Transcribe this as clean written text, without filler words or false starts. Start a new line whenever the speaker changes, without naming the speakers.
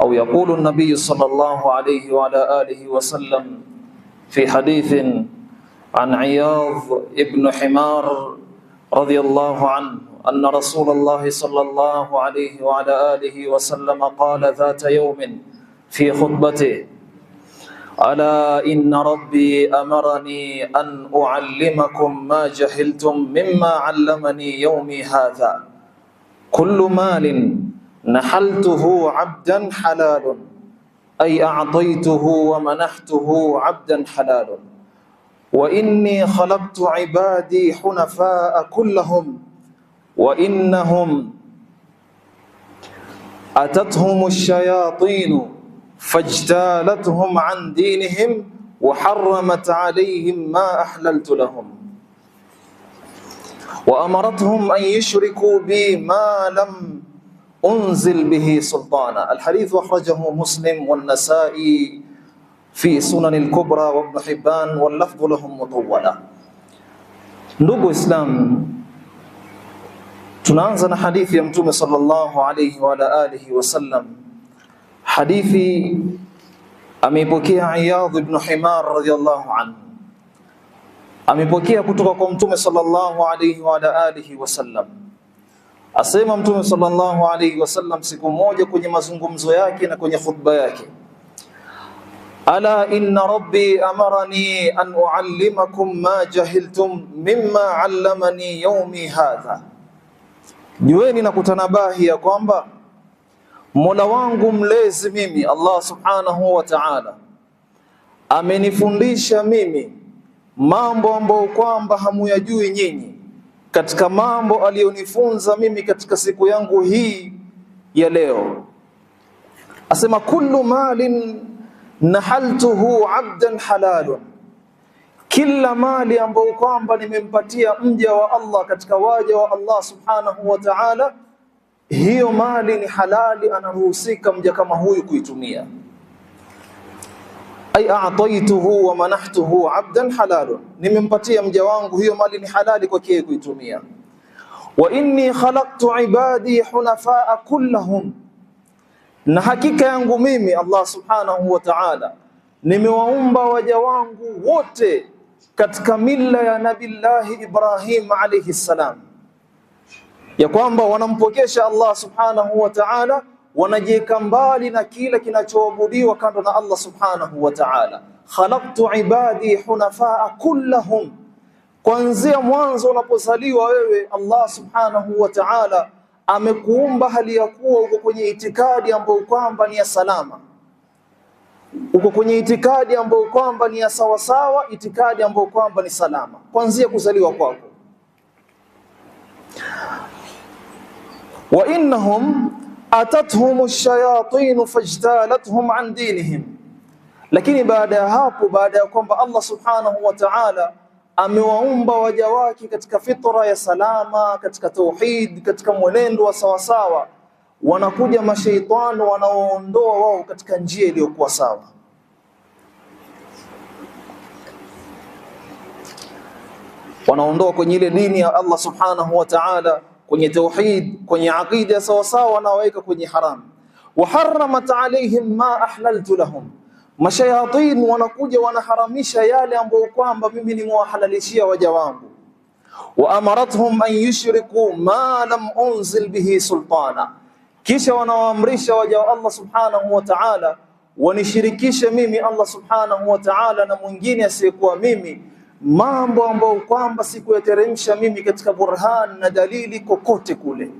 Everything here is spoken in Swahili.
أو يقول النبي صلى الله عليه وعلى آله وسلم في حديث عن عياض ابن حمار رضي الله عنه أن رسول الله صلى الله عليه وعلى آله وسلم قال ذات يوم في خطبته: ألا إن ربي أمرني أن أعلمكم ما جهلتم مما علمني يومي هذا. كل مال نحلته عبدا حلال، أي أعطيته ومنحته عبدا حلال. وإني خلقت عبادي حنفاء كلهم، وإنهم أتتهم الشياطين فاجتالتهم عن دينهم وحرمت عليهم ما أحللت لهم، وأمرتهم أن يشركوا بي ما لم أنزل به سلطانا. الحديث أخرجه مسلم والنسائي في سنن الكبرى وابن حبان، واللفظ لهم مطولا. Ndugu Islam, tunaanza na hadithi ya Mtume sallallahu alayhi wa ala alihi wasallam. Hadithi ameipokea Iyadh ibn Himar radhiyallahu anhu, amepokea kutoka kwa Mtume sallallahu alayhi wa ala alihi wasallam. Asema Mtume sallallahu alayhi wasallam siku moja kwenye mazungumzo yake na kwenye khutba yake: ala inna rabbi amarani an uallimakum ma jahiltum mimma allamani yaumi hadha, jueni na kutanabahi ya kwamba Mola wangu mlezi mimi Allah subhanahu wa ta'ala amenifundisha mimi mambo ambayo kwamba hamuyajui nyinyi, katika mambo aliyonifunza mimi katika siku yangu hii ya leo. Asema kullu malin nahaltuhu abdan halalun, kila mali ambayo kwamba nimempatia mja wa Allah katika waja wa Allah subhanahu wa ta'ala, hiyo mali ni halali, anaruhusika mja kama huyu kuitumia. Ay a'taituhu wa manahtuhu abdan halalun, nimempatia mja wangu hiyo mali ni halali kwake kuitumia. Wa inni khalaqtu ibadi hunafaa kullahum, na hakika yangu mimi Allah subhanahu wa ta'ala nimewaumba waja wangu wote katika mila ya Nabillahi Ibrahim alayhi salam, ya kwamba wanampokesha Allah subhanahu wa ta'ala, wanajiweka mbali na kila kinachoabudiwa kando na Allah subhanahu wa ta'ala. Khalaqtu ibadi hunafaa kullahum, kuanzia mwanzo unapozaliwa wewe Allah subhanahu wa ta'ala amekuumba hali ya kuwa uko kwenye itikadi ambayo kwamba ni ya salama, uko kwenye itikadi ambayo kwamba ni ya sawasawa, itikadi ambayo kwamba ni salama kuanzia kuzaliwa kwako. Wa innahum atathum ash-shayatin fajtalathum an dinihim, lakini baada ya hapo, baada ya kwamba Allah subhanahu wa ta'ala amewaumba waja wake katika fitra ya salama, katika tauhid, katika mwenendo wa sawasawa, wanakuja mashaitani wanaoondoa wao katika njia iliyokuwa sawa. Wanaondoa kwenye ile dini ya Allah subhanahu wa ta'ala, kwenye tauhid, kwenye aqida sawasawa, wanaweka kwenye haram. Wa harramat alaihim ma ahlaltu lahum, mashayatin wanakuja wanaharamisha yale ambayo kwamba mimi nimewahalalishia waja wangu. Wa amarathum an yushriku ma lam unzil bihi sultana, kisha wanawaamrisha waja wa Allah subhanahu wa ta'ala wanishirikishe mimi Allah subhanahu wa ta'ala na mwingine asiyekuwa mimi, mambo ambayo kwamba sikuyateremsha mimi katika burhan na dalili kokote kule.